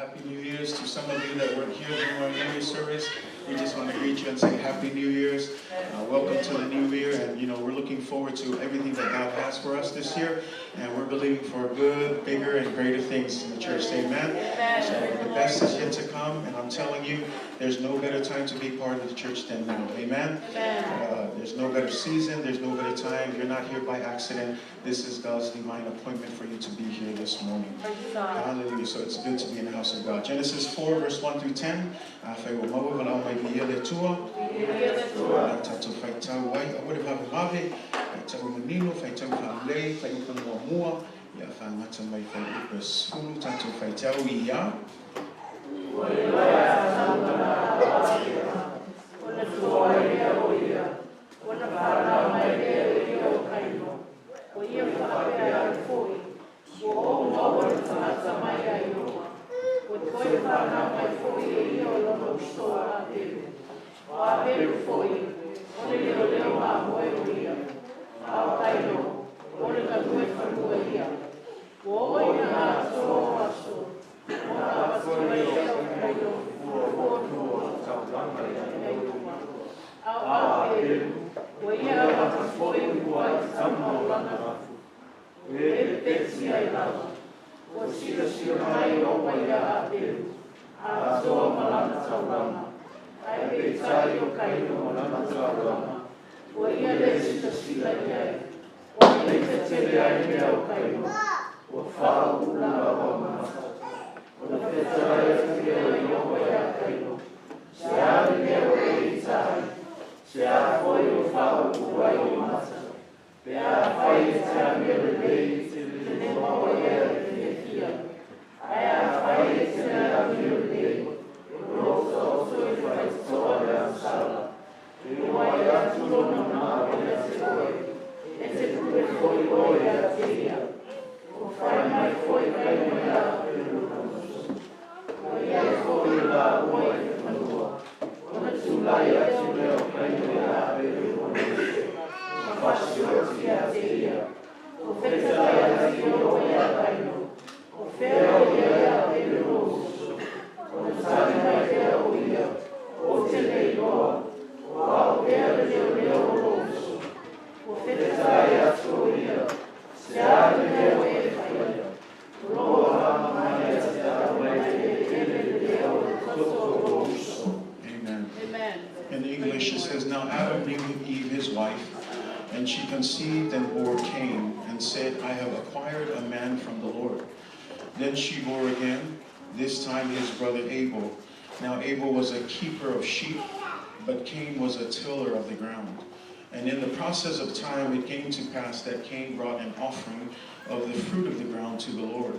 Happy New Year's to some of you that weren't here during our New Year's service. We just want to greet you and say Happy New Year's. Welcome to the new year, and we're looking forward to everything that God has for us this year, and we're believing for good, bigger, and greater things in the church. Amen. So the best is yet to come, and I'm telling you, there's no better time to be part of the church than now. Amen. There's no better season. There's no better time. You're not here by accident. This is God's divine appointment for you to be here this morning. Hallelujah. So it's good to be in the house of God. Genesis 4, verse 1 through 10. Afai ua maua valaau mai viia le Atua. La tatou faitau ai. Aua le vavevave. Faitau manino, faitau faalelei, faiupa muamua. Ia faagata mai faiupa 10. Tatou faitau ia. Ua iloa e Atamu lana avea, ona tua ai lea o ia, ona fanau mai lea o ia o Kaino, ua ia faapea ai foi, Ua ou maua le tagata mai ia Ieova, ua toe fanau mai foi e ia o lona uso o Apelu. O Apelu foi, o le leoleo mamoe o ia, a o Kaino, o le galue fanua ia. Ua oo ina atoa o aso, ona avatu ai lea o Kaino fua o fua ia Ieova. A o Apelu, ua ia avatu foi ua i tama o lana E pepeti ai lava. Ua silasila mai Ieova iā Apelu, atoa ma lana taulaga, ae peitai o Kaino ma lana taulaga, ua ia le silasila i ai, ona i tetele ai mea o Kaino, ua faauu lava ma mata. Ona fetalai atu lea o Ieova iā Kaino, Se a le mea ua e ita ai? Se a foi ua faauu ai ou mata? Pe afai e te amio lelei, e te maua ia le fiafia, ae afai e te le amio lelei, o lo o taoto i le faitotoa le agasala. E uai atu lona manao ia te oe, e te pule foi oe ia te ia. Ua fai mai foi Kaino iā Apelu lona uso, Ua ia foi e lāua i le fanua, ona tulai atu lea o Kaino iā Apelu lona uso, ma fasioti ia te ia. Ua fetalai atu Ieova iā Kaino, O fea o ia iā Apelu lou uso? Ona tali mai lea o ia, Ou te le iloa, o au ea le leoleo o lou uso? Ua fetalai atu o ia, Se a le mea ua e faia? Amen. In English it says, Now Adam knew Eve his wife, and she conceived and bore Cain, and said, I have acquired a man from the Lord. Then she bore again, this time his brother Abel. Now Abel was a keeper of sheep, but Cain was a tiller of the ground. And in the process of time it came to pass that Cain brought an offering of the fruit of the ground to the Lord.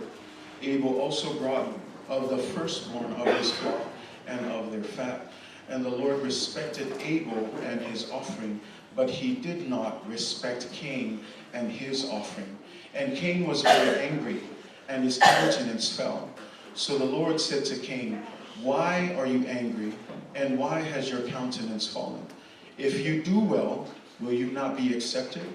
Abel also brought of the firstborn of his flock and of their fat. And the Lord respected Abel and his offering, but he did not respect Cain and his offering. And Cain was very angry, and his countenance fell. So the Lord said to Cain, Why are you angry, and why has your countenance fallen? If you do well, will you not be accepted?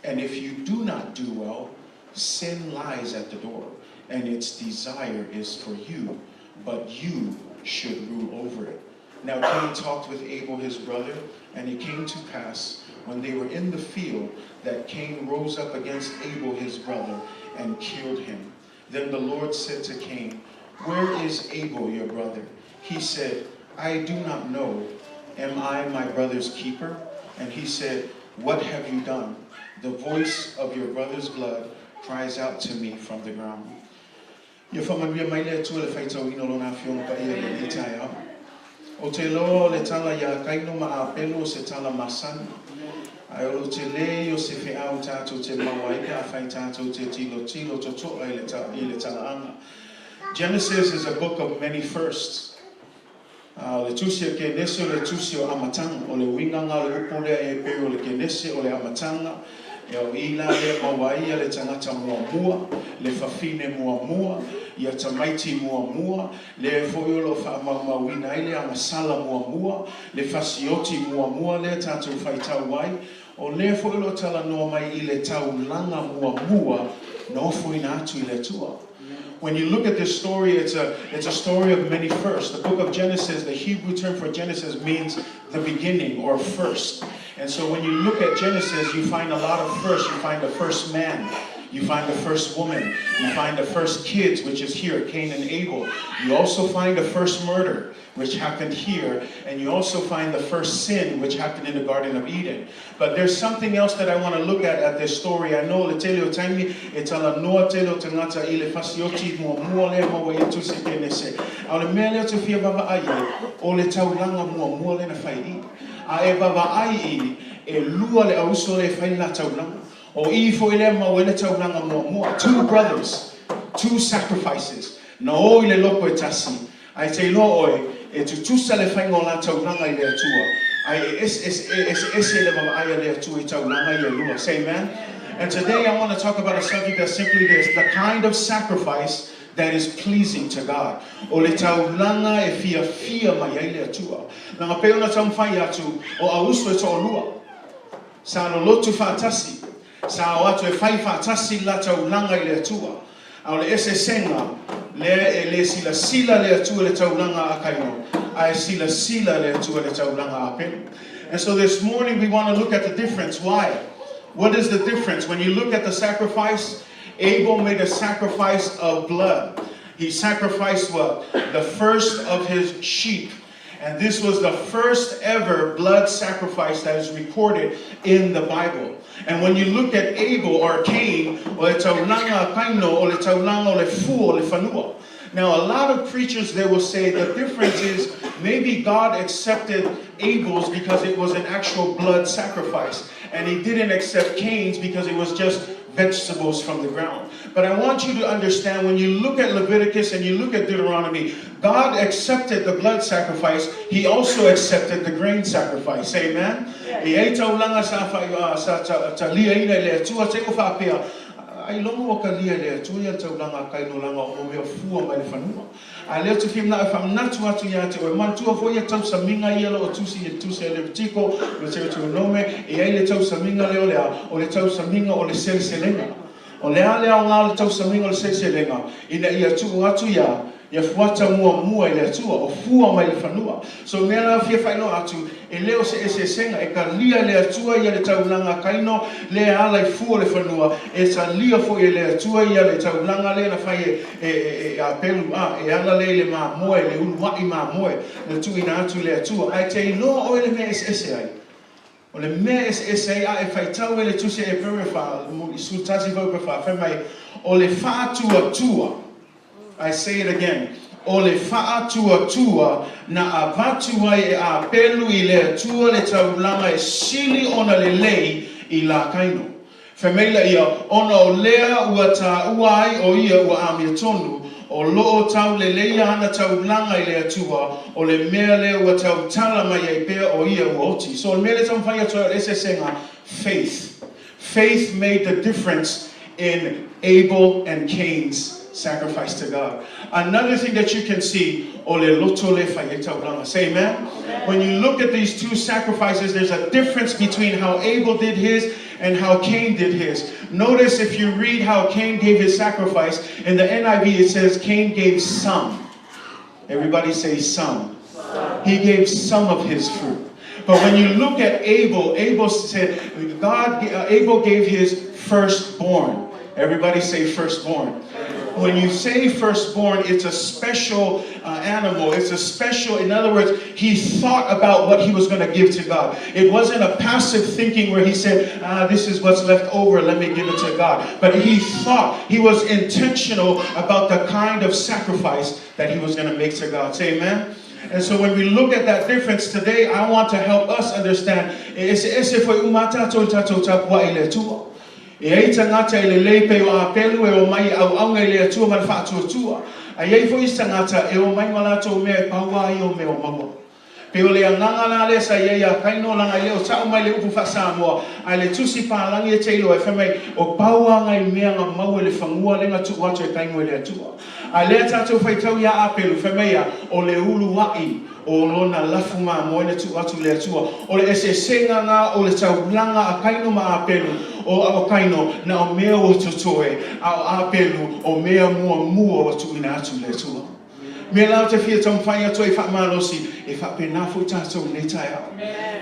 And if you do not do well, sin lies at the door, and its desire is for you, but you should rule over it. Now Cain talked with Abel his brother, and it came to pass, when they were in the field, that Cain rose up against Abel his brother and killed him. Then the Lord said to Cain, Where is Abel your brother? He said, I do not know. Am I my brother's keeper? And he said, What have you done? The voice of your brother's blood cries out to me from the ground. Ia faamanuia mai le Atua i le faitauina o Lona Afioga Paia i lenei taeao. Ou te iloa o le tala iā Kaino ma Apelu o se tala masani, ae o lo tele ia o se feau tatou te maua ai pe afai tatou te tilotilo totoa i le talaaga. Genesis is a book of many firsts. A o le tusi a Kenese o le tusi o amataga. O le uiga nga o le upu lea e pei o le Kenese o le amataga, ia o i la lea maua ai ia le tagata muamua, le fafine muamua, ia tamaiti muamua, lea foi o lo o faamaumauina ai le agasala muamua, le fasioti muamua lea tatou faitau ai, o lea foi o lo o talanoa mai i le taulaga muamua na ofoina atu i le Atua. When you look at this story, it's a story of many firsts. The book of Genesis, the Hebrew term for Genesis means the beginning or first. And so when you look at Genesis, you find a lot of firsts. You find the first man. You find the first woman. You find the first kids, which is here, Cain and Abel. You also find the first murder, which happened here. And you also find the first sin, which happened in the Garden of Eden. But there's something else that I want to look at this story. I know le tele o taimi e talanoa tele o tagata i le fasioti muamua lea maua i Tusi Kenese. A o le mea lea te fia vaavaai ai, o le taulaga muamua lea na fai i. A e vaavaai i, e lua le auso le fai la taulaga. O i foi lea maua i le taulaga muamua. Two brothers, two sacrifices. Na o i le loko e tasi. Ae te iloa oe, e tutusa le faiga o la taulaga i le Atua. Ae e ese ese ese le vaavaai a le Atua i taulaga ia e lua. Say amen. And today I want to talk about a subject that's simply this: the kind of sacrifice that is pleasing to God. O le taulaga e fiafia mai ai le Atua. Leaga pei ona taumafai atu o auso e toalua. Sa lolotu faatasi. Sa o atu e fai faatasi la taulaga i le Atua. A o le eseesega lea e le silasila le Atua le taulaga a Kaino, ae silasila le Atua le taulaga a Apelu. And so this morning we want to look at the difference. Why? What is the difference? When you look at the sacrifice, Abel made a sacrifice of blood. He sacrificed what? The first of his sheep. And this was the first ever blood sacrifice that is recorded in the Bible. And when you look at Abel or Cain, o le taulaga Kaino, o le taulaga o le fua o le fanua. Now, a lot of preachers, they will say the difference is maybe God accepted Abel's because it was an actual blood sacrifice, and he didn't accept Cain's because it was just vegetables from the ground. But I want you to understand, when you look at Leviticus and you look at Deuteronomy, God accepted the blood sacrifice. He also accepted the grain sacrifice. Amen? E ai taulaga sa sa taliaina i le Atua te o faapea ai logo o kalia le Atua ia taulaga Kaino leaga o mea fua mai le fanua. A lea te fia na whamanatu atu ia te oe manatua foi ia tausamiga ia lo o tusi e tusi e Levitiko le Teuteronome e ai le tausamiga lea o le a o le tausamiga o le seleselega. O le a lea o ngā le tausamiga o le seleselega ina ia tuu atu ia ia fuata muamua i le Atua o fua mai le fanua. So mea la fia whainoa atu e leo se eseesega e kalia le Atua ia le taulaga Kaino le ala i fua le fanua e talia foi e le Atua ia le taulaga le na fai e Apelu a e ala le i le mamoe le uluai mamoe le tuuina atu i le Atua. Ae te iloa oe le mea eseese ai. O le mea eseese ai a e faitau e le tusi e pere wha, i 11 vau pe wha, whai mai, o le faatuatua. I say it again. O le faatuatua na avatu ai e Apelu i le Atua le taulaga e sili ona lelei i la Kaino. Fai mai laia, ona o lea ua taua ai o ia ua amiotonu, o loo tauleleia ana taulaga i le Atua, o le mea lea ua tautala mai ai pea o ia ua oti. So o le mea lea taumafai atu ai o le eseesega, faith. Faith made the difference in Abel and Cain's sacrifice to God. Another thing that you can see, o le loto le fai e taulaga. Say amen. When you look at these two sacrifices, there's a difference between how Abel did his and how Cain did his. Notice if you read how Cain gave his sacrifice, in the NIV it says Cain gave some. Everybody say some. He gave some of his fruit. But when you look at Abel, Abel said, Abel gave his firstborn. Everybody say firstborn. When you say firstborn, it's a special animal. It's a special, in other words, he thought about what he was going to give to God. It wasn't a passive thinking where he said, "Ah, this is what's left over, let me give it to God." But he thought, he was intentional about the kind of sacrifice that he was going to make to God. Say amen. And so when we look at that difference today, I want to help us understand. E eseese foi uma tātou tātou tapuai i le Atua. E ai tagata e lelei pei o Apelu e omai auauna i le Atua ma le faatuatua. Ae i ai foi isi tagata e omai ma latou mea e pau lava ia o mea o maua. Pei o le agaga la lea sa i ai ia Kaino leaga e le o ta'u mai le upu faa-Samoa, ae le Tusi Palagi e te iloa e fai mai, O pau a ngai mea na maua i le fanua lea na tuu atu e Kaino i le Atua. A lea tatou faitau ia Apelu, fai mai a, o le ulua'i o lona lafu mamoe na tuu atu i le Atua. O le eseesega na o le taulaga a Kaino ma Apelu, o o Kaino, na o mea ua totoe, a o Apelu, o mea muamua ua tuuina atu i le Atua. Mea la ou te fia taumafai atu ai e faamalosi, e faapena foi tatou i lenei taeao.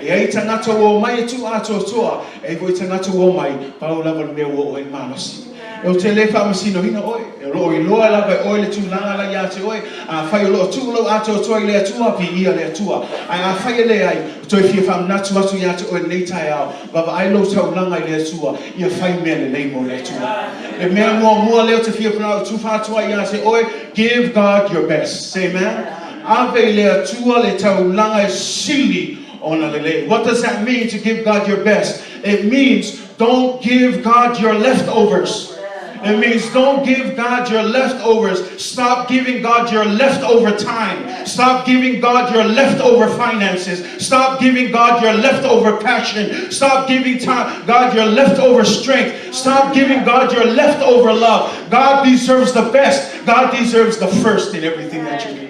E i ai tagata ua omai e tuu atoatoa, e i ai foi tagata ua omai, pau lava le mea ua oo ai le malosi. Ou te le faamasinoina oe, o lo o iloa lava e oe le tulaga la ia te oe. Afai o lo o tuu lou atoatoa i le Atua, viia le Atua. Ae afai e leai, toe fia faamanatu atu ia te oe i lenei taeao, Vaavaai lou taulaga i le Atua, ia fai mea lelei mo le Atua. Le mea muamua lea ou te fia tufa atu ai ia te oe, give God your best. Say amen. Ave i le Atua le taulaga e sili ona lelei. What does that mean to give God your best? It means don't give God your leftovers. It means don't give God your leftovers. Stop giving God your leftover time. Stop giving God your leftover finances. Stop giving God your leftover passion. Stop giving time, God your leftover strength. Stop giving God your leftover love. God deserves the best. God deserves the first in everything that you do.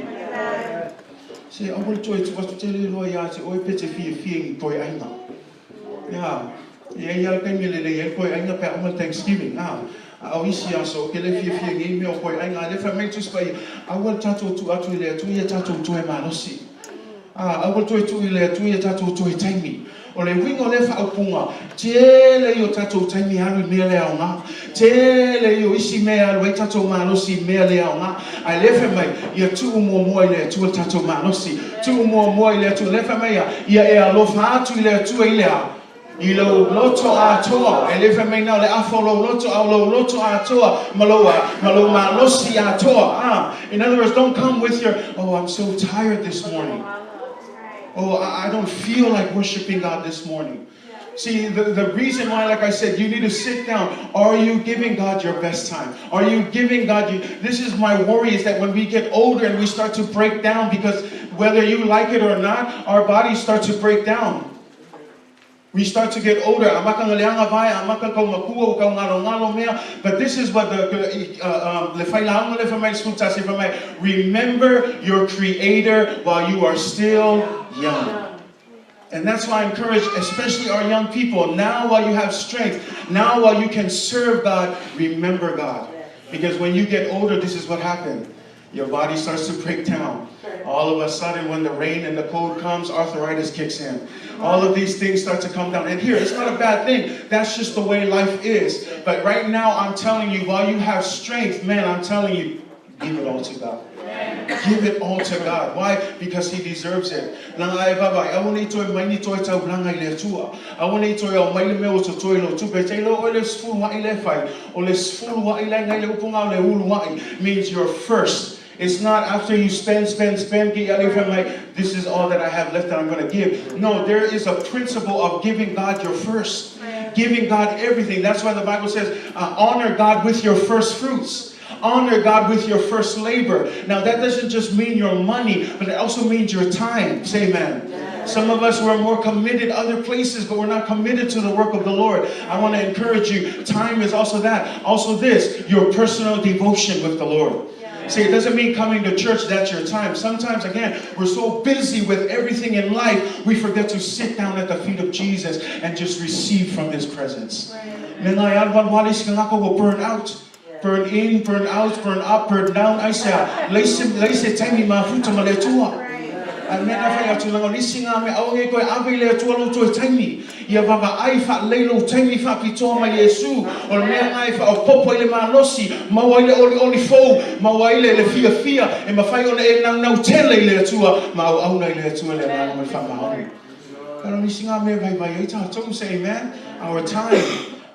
Se aua le toe tuu atu tele loa ia te oe pe te fiafia i ni toeaiga. Ia, e i ai lava le taimi e lelei ai le toeaiga pe a uma le Thanksgiving, a, a o isi aso ou te le fiafia i nei mea o toeaiga. A lea fai mai le Tusi Paia, aua le tatou tuu atu i le Atua ia tatou toe malosi. A, aua le toe tuu i le Atua ia tatou toe taimi. O le uiga o lea faaupuga, tele i o tatou taimi e alu i mea le aoga. Tele i o isi mea e alu ai tatou malosi i mea le aoga. Ae lea fai mai, ia tuu muamua i le Atua le tatou malosi. Tuu muamua i le Atua. Lea fai mai ia, ia e alofa atu i le Atua i le a? I lou loto atoa. E le fai mai na o le afa o lou loto, a o lou loto atoa ma lou a? Ma lou malosi atoa. Ah, in other words, don't come with your, oh, I'm so tired this morning. Oh, I don't feel like worshiping God this morning. See, the reason why, like I said, you need to sit down. Are you giving God your best time? Are you giving God you? This is my worry, is that when we get older and we start to break down, because whether you like it or not, our bodies start to break down. We start to get older. Amata nga leaga vae, amata kau makua, ua kau ngalongalo mea. But this is what the le failauga le fai mai le 11 fai mai, remember your creator while you are still young. And that's why I encourage, especially our young people, now while you have strength, now while you can serve God, remember God. Because when you get older, this is what happens. Your body starts to break down. All of a sudden, when the rain and the cold comes, arthritis kicks in. All of these things start to come down. And here, it's not a bad thing. That's just the way life is. But right now, I'm telling you, while you have strength, man, I'm telling you, give it all to God. Give it all to God. Why? Because He deserves it. Leaga e vaavaai, aua ne i toe mai ni toe taulaga i le Atua. Aua ne i toe ao mai le mea ua totoe i lou tupe. Te iloa oe le sefulu a'i lea e fai. O le sefulu a'i la e ngai le upu nga o le ulu a'i means your first. It's not after you spend, spend, spend, get out of like, this is all that I have left that I'm going to give. No, there is a principle of giving God your first. Giving God everything. That's why the Bible says, honor God with your first fruits. Honor God with your first labor. Now, that doesn't just mean your money, but it also means your time. Say amen. Some of us were more committed other places, but we're not committed to the work of the Lord. I want to encourage you. Time is also that. Also this, your personal devotion with the Lord. See, it doesn't mean coming to church, that's your time. Sometimes, again, we're so busy with everything in life, we forget to sit down at the feet of Jesus and just receive from His presence. Me ngai alu alu ala isi kangaka ua burn out. Burn in, burn out, burn up, burn down. Aisea? Leai se, leai se taimi mafuta ma le Atua. A mea na fai atu, leaga o nisi ngā mea, aua nei toe ave i le Atua lou toe taimi. Ia vaavaai faalelei lou taimi faapitoa ma Iesu. O le mea ngā e faaopoopo ai le malosi, maua ai le olioli fou, maua ai le, le fiafia, e mafai ona e naunau tele i le Atua, ma auauna i le Atua i le agaga ma le faamaoni. Kala o nisi ngā mea e vaivai ai tatou, say amen. Our time.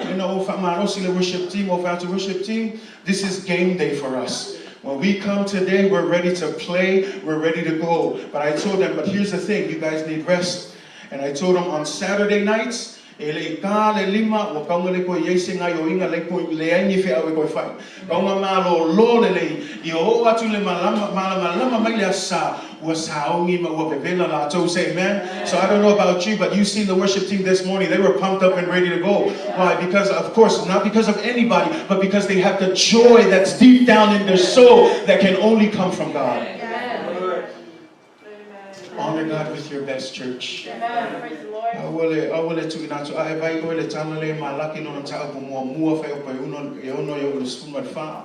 Ina ou faamalosi le worship team, ou fai atu worship team, this is game day for us. When we come today, we're ready to play, we're ready to go. But I told them, but here's the thing, you guys need rest. And I told them on Saturday nights, E le i ta le 5, ua tau na le toe i ai se gaoioiga leai toe leai ni feau e toe fai. Tau na malōlō lelei, ia oo atu i le malama, malamalama mai le Aso Sa, ua saogi ma ua vevela latou. Say amen. So I don't know about you, but you've seen the worship team this morning. They were pumped up and ready to go. Why? Because, of course, not because of anybody, but because they have the joy that's deep down in their soul that can only come from God. Honor God with your best, church. Amen. Praise the Lord. Aua le, aua le tuuina atu, a e vaai oe le tala lea Malaki lona mataupu muamua fuaiupu e ono, e ono e oo i le 14.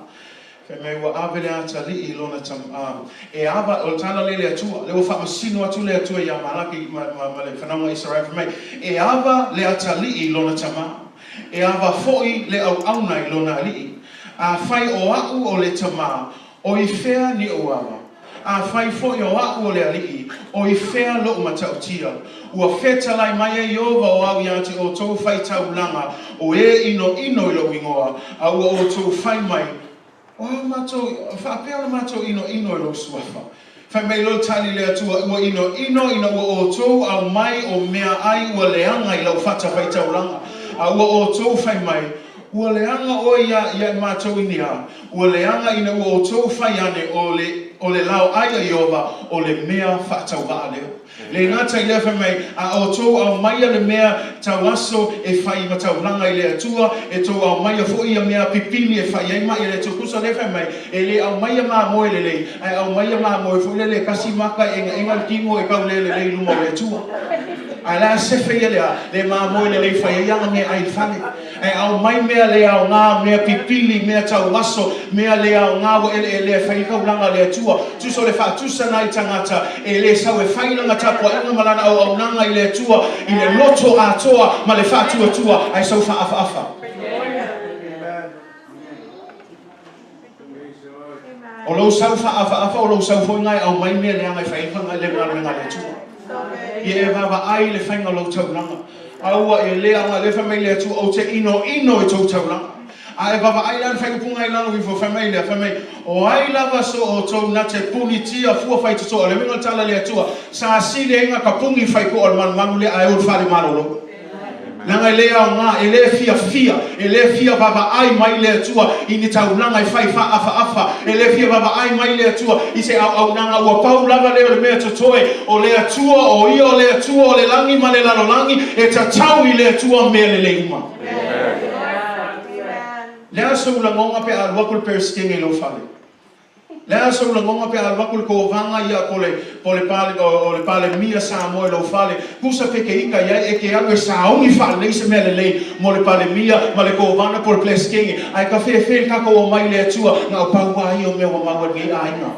Fai mai ua ave le atalii i lona tam, a, e ava, o le tala lea i le Atua, lea ua faamasino atu le Atua iā Malaki ma, ma, ma le fanauga Isaraelu, fai mai, e ava le atalii i lona tamā, e ava foi le auauna i lona alii. Afai o a'u o le tamā, O i fea ni ou ava? Afai foi o aʻu o le aliʻi, o i fea loʻu matautia? Ua fetalai mai e Iēhova o au iā te ʻoutou faitaulaga, o e ʻinoʻino i loʻu igoa, a ua ʻoutou fai mai, O a mātou, faapea ona mātou ʻinoʻino i lou suafa. Fai mai loa le tali le Atua, Ua ʻinoʻino ina ua ʻoutou aumai o meaʻai ua leaga i lau fata faitaulaga, a ua ʻoutou fai mai, Ua leaga ʻoe iā ia e mātou i ni a? Ua leaga ina ua ʻoutou fai ane o le, o le laoʻai a Iēhova, o le mea faatauvaa lea. Le gata i lea fai mai, a ʻoutou aumaia le mea tauaso e fai ma taulaga i le Atua, e tou aumaia foi ia mea pipili e fai ai maʻi a le Atua. Kusa lea fai mai, e le aumaia mamoe lelei, ae aumaia mamoe foi lele e kasi maka e egaega le kino e kau le lelei i luma o le Atua. Ae la sefe ia lea, le mamoe lelei fai ai ana meaʻai i le fale. Ae aumai mea le aoga, mea pipili, mea tauaso, mea le aoga ua eleelea e fai ai taulaga a le Atua. Tusa o le faatusa nai tagata e le sau e fai lana tapuaiga ma lana auaunaga i le Atua i le loto atoa ma le faatuatua, ae sau faaafaafa. O lou sau faaafaafa, o lou sau foi na e aumai mea leaga e fai ai le galuega a le Atua. Ia e vaavaai i le faiga o lau taulaga. Aua e le aoga lea fai mai le Atua, ou te inoino i tou taulaga. A e vaavaai la i le faaiupuga i lalo ifo, fai mai lea, fai mai, O ai lava so outou na te punitia fua faitotoa, o le uiga o le tala a le Atua, sa sili ai na ka puni faikoa o le malumalu lea ae o le fale malolo. Leaga e le aoga, e le fiafia, e le fia vaavaai mai le Atua i ni taulaga e fai faaafaafa, e le fia vaavaai mai le Atua i se auaunaga ua pau lava lea o le mea totoe, o le Atua, o Ia o le Atua o le lagi ma le lalolagi, e tatau i le Atua mea lelei uma. Le a sou lagoga pe a alu atu le Peresetene i lou fale? Le a sou lagoga pe a alu atu le kovaga ia po le, po le pale, o le Palemia Samoa i lou fale, kusa pe ke ika i ai e ke alu e saogi faalelei se mea lelei mo le Palemia ma le kovana po le Peresetene, ae ka fefe le tatou omai i le Atua, na o pau a ia o mea ua maua i lenei aiga.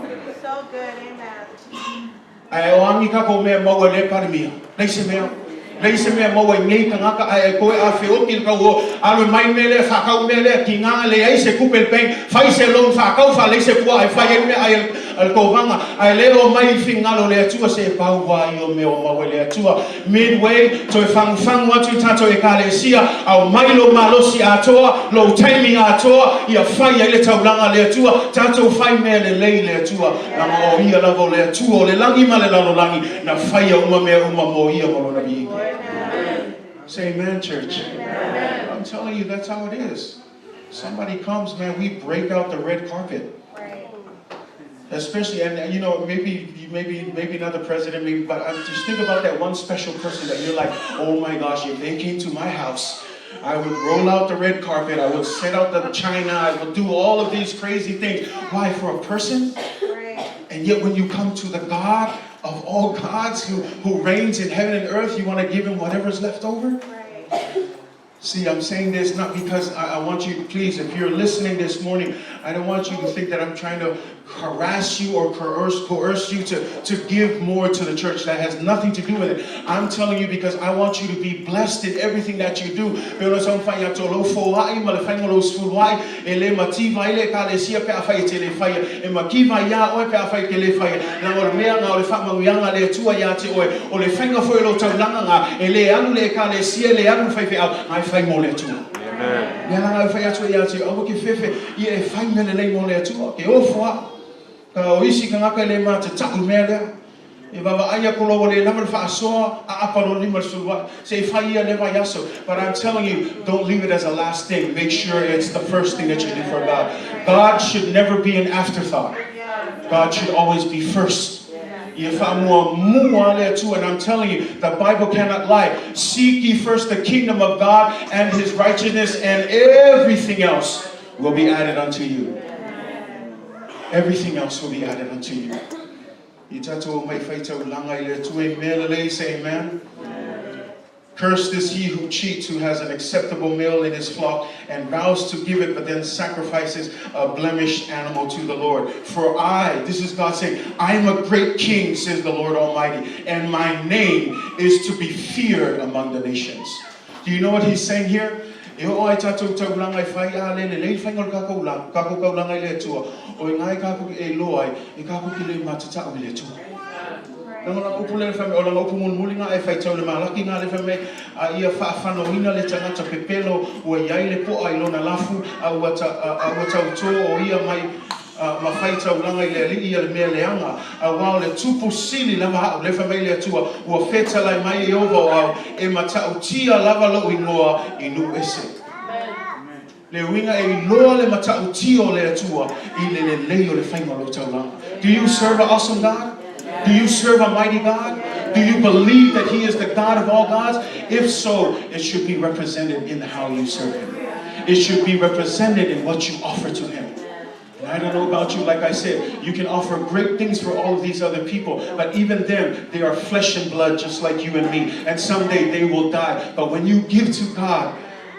Ae o a ni tatou mea maua i lea Palemia? Leai se mea. Leai se mea maua i nei tagata ae e toe afeoti le tau o alu e mai le mea lea, faatau le mea lea, tiga leai se tupe i le bank, fai se loan faatau faalelei se puaa e fai ai le meaai a le tovaga, ae le omai i le finagalo o le Atua se pau a ia o mea ua maua i le Atua. Midway, toe fagufagu atu i tatou Ekalesia, aumai lou malosi atoa, lou taimi atoa, ia fai ai le taulaga a le Atua, tatou fai mea lelei i le Atua, leaga o Ia lava o le Atua o le lagi ma le lalolagi, na faia uma mea uma mo Ia ma Lona viiga. Say amen, church. Amen. I'm telling you, that's how it is. Somebody comes, man, we break out the red carpet. Especially, and you know, maybe, maybe, maybe not the president, maybe, but just think about that one special person that you're like, oh my gosh, if they came to my house, I would roll out the red carpet, I would set out the china, I would do all of these crazy things. Why? For a person? And yet when you come to the God of all gods who, who reigns in heaven and earth, you want to give him whatever's left over? See, I'm saying this not because I, I want you, please, if you're listening this morning, I don't want you to think that I'm trying to harass you or coerce, coerce you to, to give more to the church. That has nothing to do with it. I'm telling you because I want you to be blessed in everything that you do. Pe ona taumafai atu o lou foai ma le faiga o lou sefulu ai, e le mativa ai le Ekalesia pe afai e te le faia. E mativa iā oe pe afai e te le faia. Leaga o le mea na o le faamanuiaga a le Atua iā te oe, o le faiga foi o lou taulaga na, e le alu le Ekalesia, e le alu le faifeau, na e fai mo le Atua. Mea la na e fai atu ai iā te, aua ke fefe, ia e fai mea lelei mo le Atua, ke ofo a'u. Ka o isi tagata e le matata'u i mea lea. E vaavaai atu loa ua le lava le faasoa, aapa loa le 50 ae. Se i fai ia lea vaiaso. But I'm telling you, don't leave it as a last thing. Make sure it's the first thing that you do for God. God should never be an afterthought. God should always be first. Ia faamuamua le Atua. And I'm telling you, the Bible cannot lie. Seek ye first the kingdom of God and His righteousness, and everything else will be added unto you. Everything else will be added unto you. I tatou omai e fai taulaga i le Atua i mea lelei, say amen. Cursed is he who cheats, who has an acceptable male in his flock, and vows to give it, but then sacrifices a blemished animal to the Lord. For I, this is God saying, I am a great king, says the Lord Almighty, and my name is to be feared among the nations. Do you know what he's saying here? E oo ai tatou taulaga e fai a le lelei le faiga o le kakou la, kakou kaulaga i le Atua, o i ina e kakou e iloa ai, e kakou ke le matatau i le Atua. Langa lana upu lea fai mai, o lana upu mulimuli na e faitau le Malaki na le fai mai, a ia faafanoina le tagata pepelo ua i ai le po'a i lona lafu, a ua ta, a, a ua tautō o ia mai a, ma fai taulaga i le Alii ia le mea leaga, auā o le Tupu sili lava a'u, lea fai mai le Atua, ua fetalai mai Ieova o au, e mata'utia lava lo'u igoa i nuu ese. Le uiga e iloa le mata'utia o le Atua i le lelei o le faiga o lou taulaga. Do you serve an awesome God? Do you serve a mighty God? Do you believe that He is the God of all gods? If so, it should be represented in how you serve Him. It should be represented in what you offer to Him. And I don't know about you, like I said, you can offer great things for all of these other people, but even them, they are flesh and blood just like you and me. And someday they will die. But when you give to God,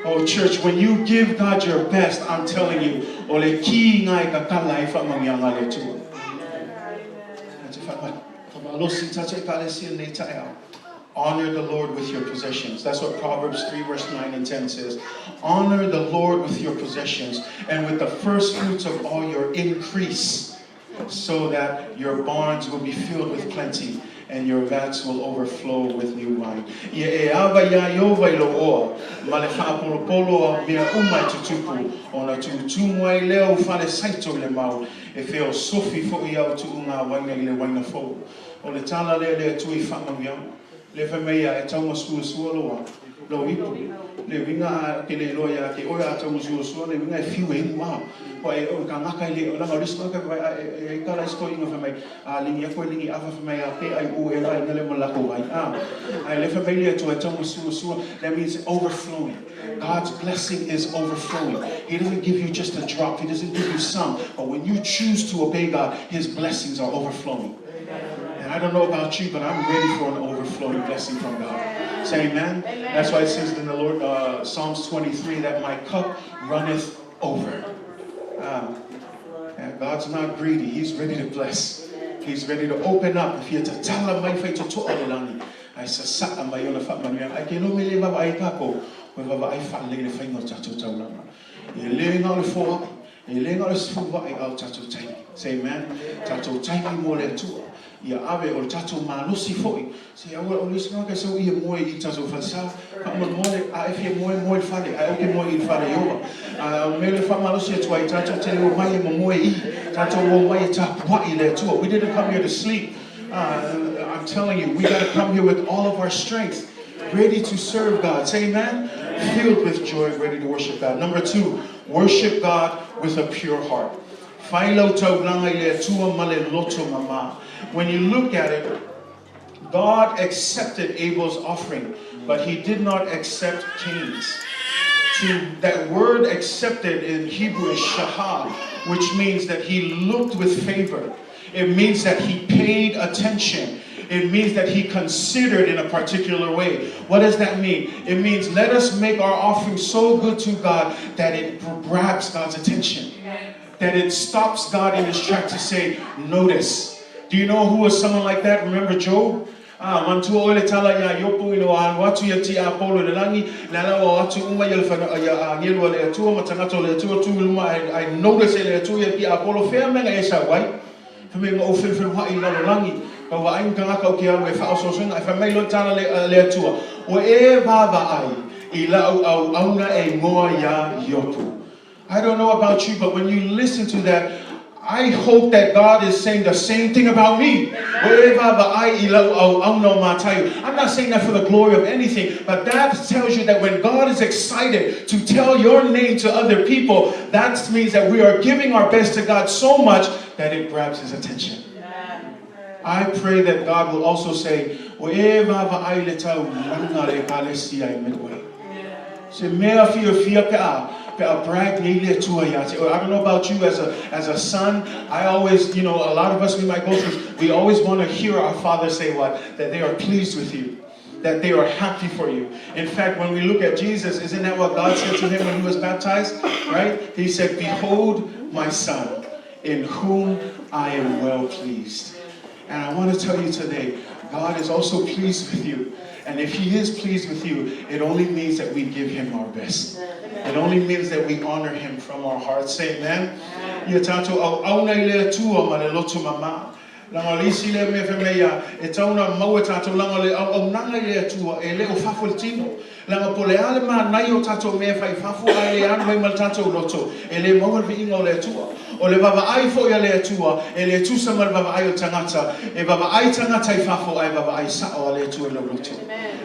oh church, when you give God your best, I'm telling you, o le ki ngai ka kala e whamangianga le Atua. Te whamalosi tātou ekalesia nei taeao. Honor the Lord with your possessions. That's what Proverbs 3 verse 9 and 10 says. Honor the Lord with your possessions and with the first fruits of all your increase, so that your barns will be filled with plenty and your vats will overflow with new wine. Ia e ava iā Ieova i lou oa, ma le faapolopolo a mea uma e tutupu, ona tutumu ai lea o fale saito i le mau, e feosofi fo'i au tu'uga uaina i le uaina fou. O le tala lea le Atua i faamanuiaga, le fai mai ia e taumasuasua loa lou ipu. Le uiga a ke le iloa ia te oe a taumasuasua le uiga e fiu e inu a. Kua e o kangaka i le langa o le isi tagata fai mai a e e kala isi toeaina fai mai a ligi atu e ligi ava fai mai a pe ai u e la ina le ma lako ai a. Ae le fai mai le Atua e taumasuasua, that means overflowing. God's blessing is overflowing. He doesn't give you just a drop. He doesn't give you some. But when you choose to obey God, His blessings are overflowing. And I don't know about you, but I'm ready for an overflowing blessing from God. Say amen. Amen. That's why it says in the Lord, Psalms 23, that my cup runneth over. And God's not greedy. He's ready to bless. He's ready to open up. If you tatala mai fai toto'a le lagi, ae sasa'a mai ona faamanuiaga. Ae ke iloa mea le vaavaai takou, ua vaavaai faalelei le faiga o le tatou taulaga. E le na o le foa'i, e le na o le sefulua'i a o tatou taimi. Say amen. Tatou taimi mo le Atua. Ia ave o le tatou malosi fo'i. Se aua o le isi tagata e sau ia moe i tatou falesa. Faamolemole, a e fia moe, moe i le fale, ae aua ke moe i le fale Ieova. A o le mea lea e faamalosi atu ai, tatou te le omai e momoe i, tatou omai e tapua'i i le Atua. We didn't come here to sleep. I'm telling you, we got to come here with all of our strength, ready to serve God. Say amen. Filled with joy, ready to worship God. Number two, worship God with a pure heart. Fai lau taulaga i le Atua ma le loto mama. When you look at it, God accepted Abel's offering, but he did not accept Cain's. To that word "accepted" in Hebrew is shahah, which means that he looked with favor. It means that he paid attention. It means that he considered in a particular way. What does that mean? It means let us make our offering so good to God that it grabs God's attention. That it stops God in his track to say, "Notice." Do you know who was someone like that? Remember Job? Ah, manatua oe le tala iā Iopo ina ua alu atu ia tiapolo i le lagi, le ala ua o atu uma ia le whana, ia āngelu a le Atua ma tagata o le Atua tū i luma ae, ae notice e le Atua ia tiapolo fea mea na e sau ai? Fai mai na ou felufelua'i i le lalolagi, ka vaai ni tagata o ke alu e faaosoasoina, ae fai mai loa le tala le, a le Atua, ua e vaavaai i la'u auauna e igoa iā Iopo. I don't know about you, but when you listen to that, I hope that God is saying the same thing about me. Ua e vaavaai i lau auauna o Mataio. I'm not saying that for the glory of anything, but that tells you that when God is excited to tell your name to other people, that means that we are giving our best to God so much that it grabs His attention. I pray that God will also say, Ua e vaavaai i le taulaga a le Ekalesia i Midway. Se mea fiafia pe a, pe a brag nei le Atua ia te oe. I don't know about you as a, as a son, I always, you know, a lot of us we might go through, we always want to hear our father say what? That they are pleased with you. That they are happy for you. In fact, when we look at Jesus, isn't that what God said to him when he was baptized? Right? He said, Behold my son, in whom I am well pleased. And I want to tell you today, God is also pleased with you. And if He is pleased with you, it only means that we give Him our best. It only means that we honor Him from our hearts. Say amen. Ia tātou auauna i le Atua ma le loto mama. Leaga o le isi lea mea fai mai ia, e tatau ona maua e tātou leaga o le auaunaga i le Atua e le o fafo i le tino. Leaga po o le a le manaia o tātou mea e fai i fafo ae le alu ai ma le tātou loto, e le maua le viiga o le Atua. O le vaavaai foi a le Atua, e le tusa ma le vaavaai o le tagata. E vaavaai tagata i fafo ae vaavaai sao a le Atua i lou loto.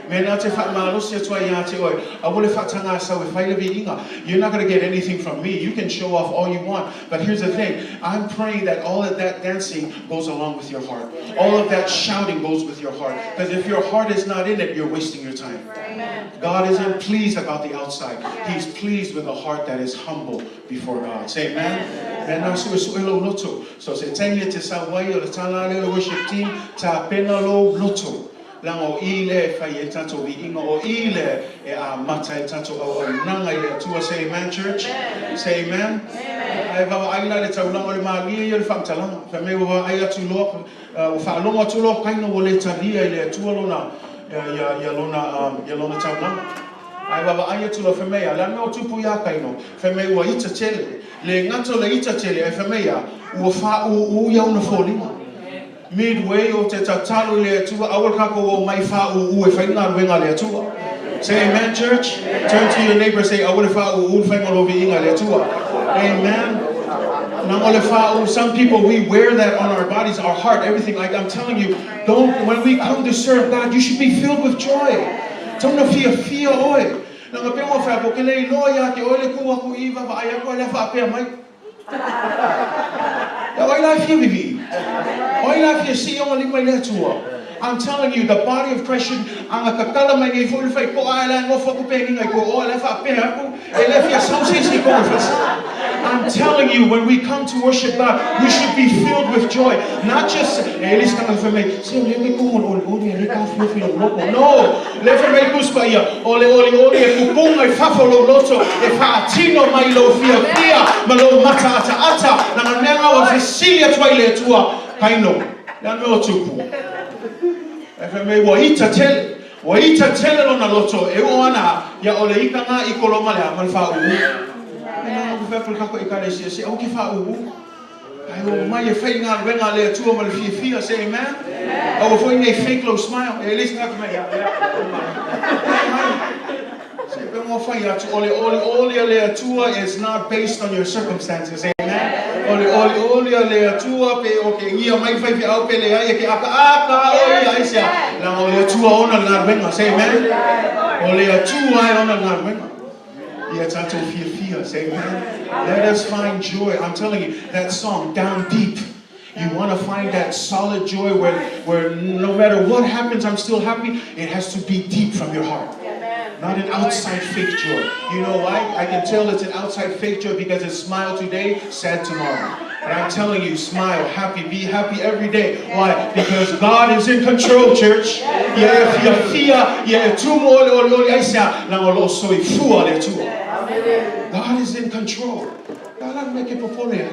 Mēnā te faamalosi atu ai ia te oe, aua le faataga sau e fai le viiga. You're not gonna get anything from me. You can show off all you want. But here's the thing, I'm praying that all of that dancing goes along with your heart. All of that shouting goes with your heart. Because if your heart is not in it, you're wasting your time. God isn't pleased about the outside. He's pleased with a heart that is humble before God. Say amen. Mēnā suesue lou loto. So se taimi e te sau ai o le tala lea o le worship team, tapena lou loto. Leaga o i lea e fai ai tātou viiga, o i lea e amata ai tātou auaunaga i le Atua. Say amen, church. Say amen. Ae vaavaai la i le taulaga o le mālie ia o le faamatalaga. Fai mai ua vaai atu loa, ua faalogo atu loa Kaina ua le talia i le Atua lona, ia, ia lona, ia lona taulaga. Ae vaavaai atu loa, fai mai a, le a le mea ua tupu iā Kaino? Fai mai ua ita tele. Le gata o le ita tele, ae fai mai a, ua fāūū ia ona foliga. Midway o te tatalo i le Atua, aua le kākou o mai fāūū e fai galuega a le Atua. Say amen, church. Turn to your neighbor say, aua le fāūū le faiga o lou viiga i le Atua. Amen. Na o le fāū, some people, we wear that on our bodies, our heart, everything. Like I'm telling you, don't, when we come to serve God, you should be filled with joy. Tau na fiafia oe. Leaga pei ua whai ako, ke le iloa ia te oe le ku aku i vaavaai aku ai le whaapea mai. Ia o ai la e fia vivii? O ai la e fia sii ona lima i le Atua? I'm telling you, the body of Christ should, ana tatala mai nei foi le whaikoa ae la e nofo aku penina i ko oe, la e whaapea aku, e le fia sau se isi i kona whasa. I'm telling you, when we come to worship God, we should be filled with joy. Not just, e le isi tagata fai mai, se o lea ke kumu o le olioli, e le ka whiowhi lou loko. No! Le fai mai Tusi Paia, o le olioli e pupunga i fafo lou loto, e faatino mai lou fiafia ma lou mataataata, lana mea nga ua fesili atu ai le Atua, Kaino, le a le mea ua tupu? E fai mai ua ita tele, ua ita tele lona loto, e oo ana ia o le ika nga i kolo ma le a, ma le faauu. E nana ku fai atu le kako ekalesia, se aua ke faauu. Ae o mai e fai galuega a le Atua ma le fiafia, say amen. Aua foi nei fake lou smile, e le isi tagata mai, ia, ia, Se pe mo fai atu, o le olioli a le Atua is not based on your circumstances, amen. O le olioli a le Atua pe o ke ngia mai fai feau pe leai e ke aka aka o ia ai sea. Leaga o le Atua ona le galuega, say amen. O le Atua e ona le galuega. Ia tatou fiafia, say amen. Let us find joy. I'm telling you, that song, Down Deep, you want to find that solid joy where, where no matter what happens, I'm still happy. It has to be deep from your heart. Not an outside fake joy. You know why? I can tell it's an outside fake joy because it's smile today, sad tomorrow. But I'm telling you, smile, happy, be happy every day. Why? Because God is in control, church. Ia e fiafia, ia e tumu olioli ai sea, leaga o lo o soifua le Atua. God is in control. Le a la le mea ke popole ai?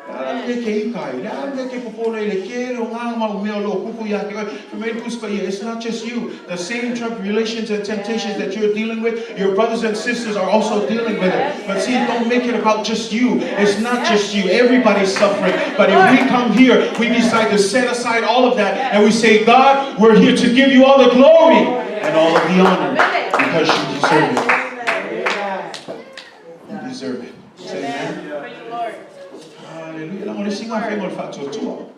Le a la le mea ke ika ai? Le a le mea ke popole ai le tele o ngā mau mea o lo o kupu ia te oe? Fai mai le Tusi Paia, it's not just you. The same tribulations and temptations that you're dealing with, your brothers and sisters are also dealing with it. But see, don't make it about just you. It's not just you. Everybody's suffering. But if we come here, we decide to set aside all of that and we say, God, we're here to give you all the glory and all of the honor because you deserve it. You deserve it. Say amen. Hallelujah. isi gafaiga o le faatuatua.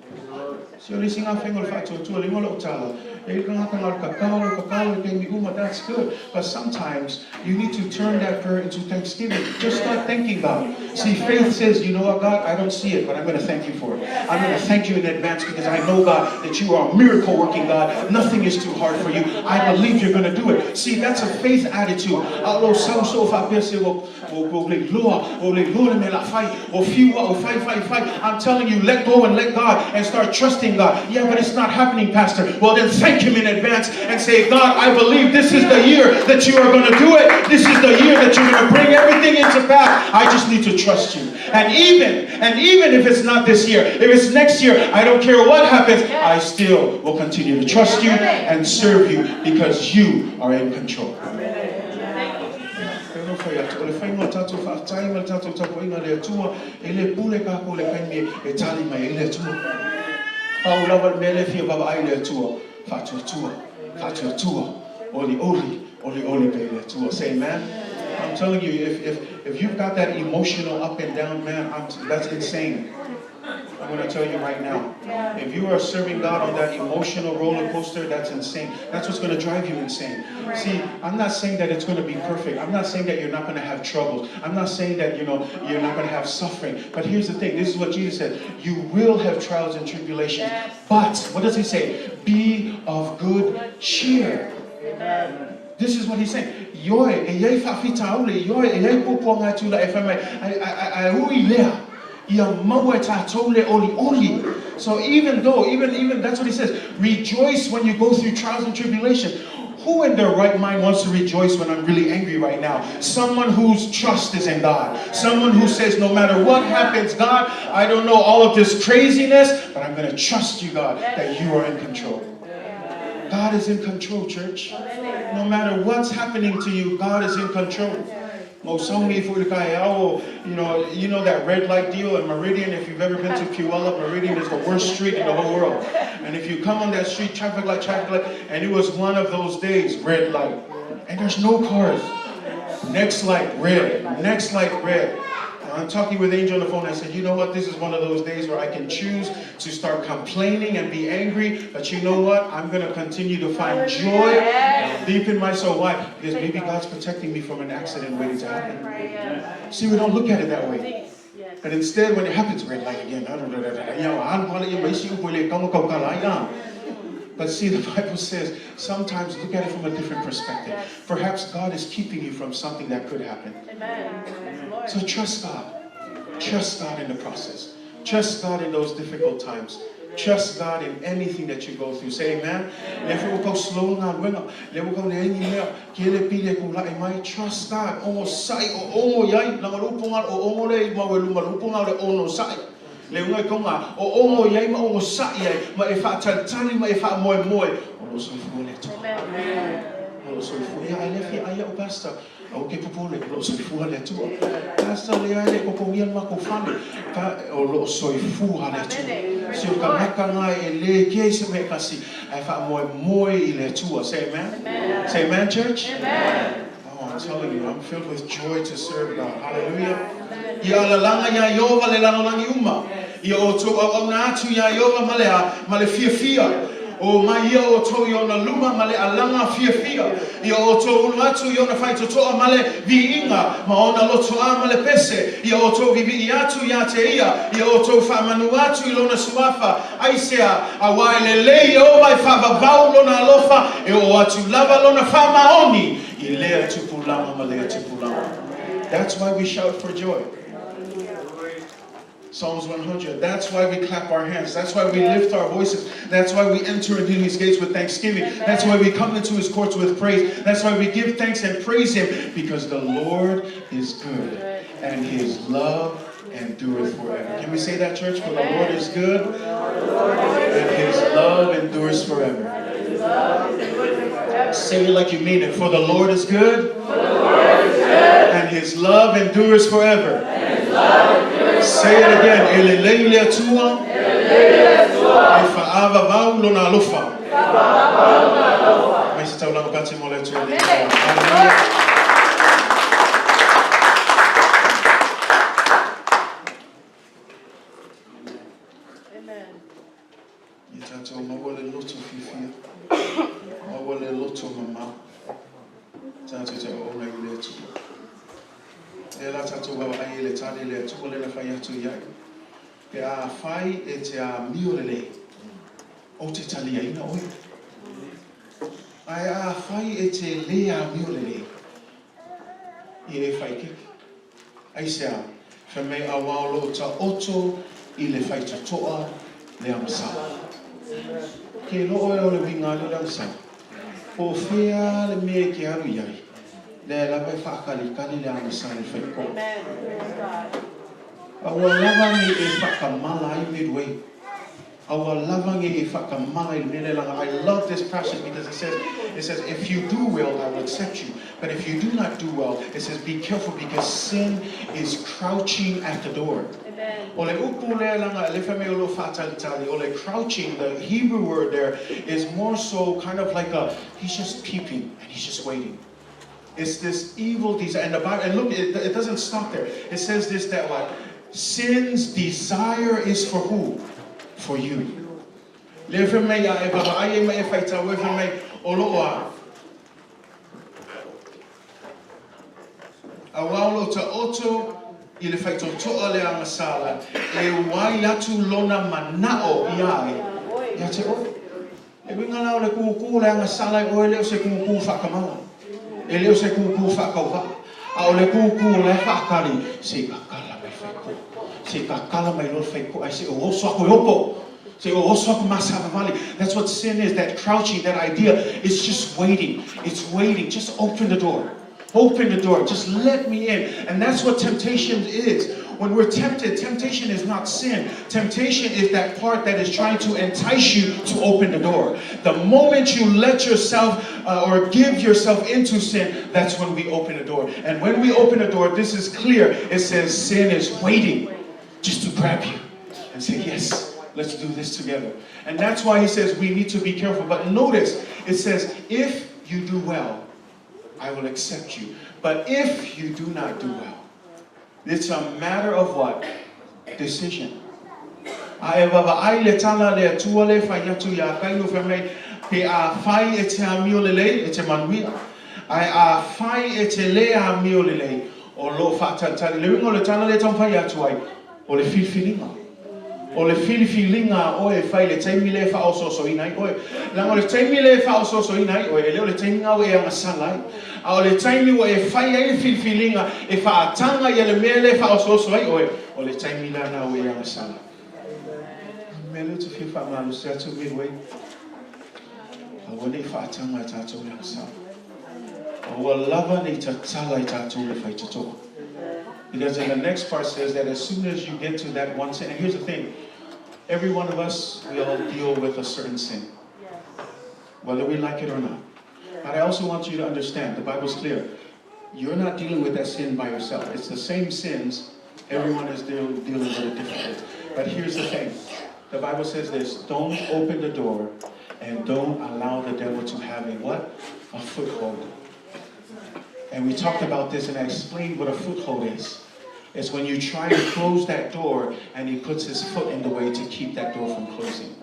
See, o le isi gafaiga o le faatuatua, le igoa o lau tala, e i ai le tagata na o le tatalo, tatalo i taimi uma, that's good. But sometimes you need to turn that prayer into thanksgiving. Just start thanking God. See, faith says, you know what, God, I don't see it, but I'm going to thank you for it. I'm going to thank you in advance because I know, God, that you are a miracle working God. Nothing is too hard for you. I believe you're going to do it. See, that's a faith attitude. Alo sau so faapea se ua ua le iloa, ua le iloa le mea o le a fai, ua fiu au, fai, fai, fai. I'm telling you, let go and let God and start trusting God. Yeah, but it's not happening, Pastor. Well, then thank Him in advance and say, God, I believe this is the year that you are going to do it. This is the year that you're going to bring everything into pass. I just need to trust you. And even, and even if it's not this year, if it's next year, I don't care what happens, I still will continue to trust you and serve you because you are in control. Thank you, Jesus. E no whai atu, o le whainga o tātou whaafetai ma le tātou tapuaiga i le Atua, e le pule kākou i le taimi e tali mai ai le Atua. Pau lava le mea lea e fia vaavaai le Atua, faatuatua, faatuatua, olioli, olioli pea i le Atua. Say amen. I'm telling you, if, if, if you've got that emotional up and down, man, I'm, that's insane. I'm going to tell you right now. If you are serving God on that emotional roller coaster, that's insane. That's what's going to drive you insane. See, I'm not saying that it's going to be perfect. I'm not saying that you're not going to have troubles. I'm not saying that, you know, you're not going to have suffering. But here's the thing. This is what Jesus said. You will have trials and tribulations. But, what does he say? Be of good cheer. This is what he's saying. Ioe, e i ai faafitauli, ioe, e i ai puapuaga e tulai e fai mai, ae, ae, ae ui lea, ia maua e tātou le olioli. So even though, even, even, that's what he says, rejoice when you go through trials and tribulation. Who in their right mind wants to rejoice when I'm really angry right now? Someone whose trust is in God. Someone who says, no matter what happens, God, I don't know all of this craziness, but I'm going to trust you, God, that you are in control. God is in control, church. No matter what's happening to you, God is in control. Mo sauni fo i le kaeao, you know that red light deal in Meridian. If you've ever been to Puyallup, Meridian is the worst street in the whole world. And if you come on that street, traffic light, traffic light, and it was one of those days, red light. And there's no cars. Next light, red. Next light, red. And I'm talking with Angel on the phone. I said, you know what? This is one of those days where I can choose to start complaining and be angry. But you know what? I'm going to continue to find joy deep in my soul. Why? Because maybe God's protecting me from an accident waiting to happen. See, we don't look at it that way. Yes. But instead, when it happens, red light again. But see, the Bible says sometimes look at it from a different perspective. Perhaps God is keeping you from something that could happen. Amen. Yes, Lord. So trust God. Trust God in the process. Trust God in those difficult times. Trust God in anything that you go through. Say amen. Le fo kau slow ngā wenga. Le fo kau le ni mea. Ki le pile ku lai mai. Trust God. Ongo sai o ongo iai. Langa lupo ngā o ongo le i mau e luma lupo ngā le ono sai. Le unga i konga. O ongo iai ma ongo sai ai. Ma e whaatalitali ma e whaamoe moe. O lo soifua le Atua. Amen. O lo soifua. Ia ai le fia ai au pastor. O ke popole, o loo soifua le Atua. Pastor le ai le kokongia le makou fale. Pa, o loo soifua le Atua. Si o kanaka nga e le kea i se mea e kasi, ae faamoemoe i le Atua. Say amen. Amen. Say amen, church. Amen. Oh, I'm telling you, I'm filled with joy to serve God. Hallelujah. Ia alalaga iā Ieova le lalolagi uma. Ia outou auauna atu iā Ieova ma le a, ma le fiafia. O mai ia outou i ona luma ma le alaga fiafia. Ia outou ulu atu i ona faitotoa ma le viiga, ma ona lotoa ma le pese. Ia outou vivii atu iā te ia. Ia outou faamanu atu i lona suafa. Aisea, auā e lelei Ieova e faavavau lona alofa, e oo atu lava lona faamaoni i lea tupulaga ma lea tupulaga. That's why we shout for joy. Psalms 100. That's why we clap our hands. That's why we lift our voices. That's why we enter into his gates with thanksgiving. That's why we come into his courts with praise. That's why we give thanks and praise him because the Lord is good and his love endureth forever. Can we say that, church? For the Lord is good and his love endures forever. Say it like you mean it. For the Lord is good and his love endures forever. Say it again. E lelei le Atua. E faavavau lona alofa. Mai se taulaga pati mo le Atua. Hallelujah. Ia tatou maua le loto fiafia, maua le loto mamao, tatou te auauna i le Atua. Lea la tatou vaavaai i le tali le Atua lea na fai atu i ai. Pe afai e te amio lelei, ou te taliaina oe. Ae afai e te le amio lelei, ia e faaeteete. Aisea? Fai mai auā o lo o taoto i le faitotoa le agasala. Ke iloa oe o le uiga lea o le agasala? Po o fea le mea e te alu i ai, lea lava e faatalikali le agasala i le faitotoa. Aua lava ne i e faatamala ai Midway. Aua lava ne i e faatamala i le mea lea leaga I love this passage because it says, it says, if you do well, I will accept you. But if you do not do well, it says, be careful because sin is crouching at the door. O le upu lea leaga le fai mai o lo o faatalitali, o le crouching, the Hebrew word there is more so kind of like a, he's just peeping and he's just waiting. It's this evil desire. And the Bible, and look, it doesn't stop there. It says this, that what? Sin's desire is for who? For you. Le fai mai a e vaavaai ai ma e faitau e fai mai o loo a. Auā o lo o taoto i le faitotoa le agasala e uai atu lona manao iā ai ia te oe. E uiga la o le kūkū o le agasala e oe le o se kūkū faatamala, e le o se kūkū faatauvaa, a o le kūkū o la e faatali, se i tatala mai faitoa, se i tatala mai loa le faitoa ae se i ou oso aku e opo, se i ou oso aku ma savavali. That's what sin is, that crouching, that idea, it's just waiting, it's waiting, just open the door. Open the door. Just let me in. And that's what temptation is. When we're tempted, temptation is not sin. Temptation is that part that is trying to entice you to open the door. The moment you let yourself or give yourself into sin, that's when we open the door. And when we open the door, this is clear. It says sin is waiting just to grab you and say, yes, let's do this together. And that's why he says we need to be careful. But notice, it says, if you do well, I will accept you. But if you do not do well, it's a matter of what? Decision. A e vaavaai le tala a le Atua le fai atu iā Kaino fai mai, Pe afai e te amio lelei, e te manuia. Ae afai e te lē amio lelei, o lo o faatalitali. Le uiga o le tala lea e taumafai atu ai, o le filifiliga. O le filifiliga a oe e fai i le taimi lea e faaosoosoina ai oe. Leaga o le taimi lea e faaosoosoina ai oe, e le o le taimi lena ua e agasala ai. A o le taimi ua e fai ai le filifiliga e faataga ia le mea lea e faaosooso ai oe, o le taimi la lena ua e agasala. O le mea lea ou te fia faamalosi atu Midway, aua ne i faataga e tatou le agasala. Aua lava ne i tatala i tatou le faitotoa. Because in the next part says that as soon as you get to that one sin, and here's the thing, every one of us, we all deal with a certain sin. Whether we like it or not. But I also want you to understand, the Bible's clear. You're not dealing with that sin by yourself. It's the same sins, everyone is dealing with it differently. But here's the thing. The Bible says this, don't open the door and don't allow the devil to have a what? A foothold. And we talked about this and I explained what a foothold is. It's when you try to close that door and he puts his foot in the way to keep that door from closing.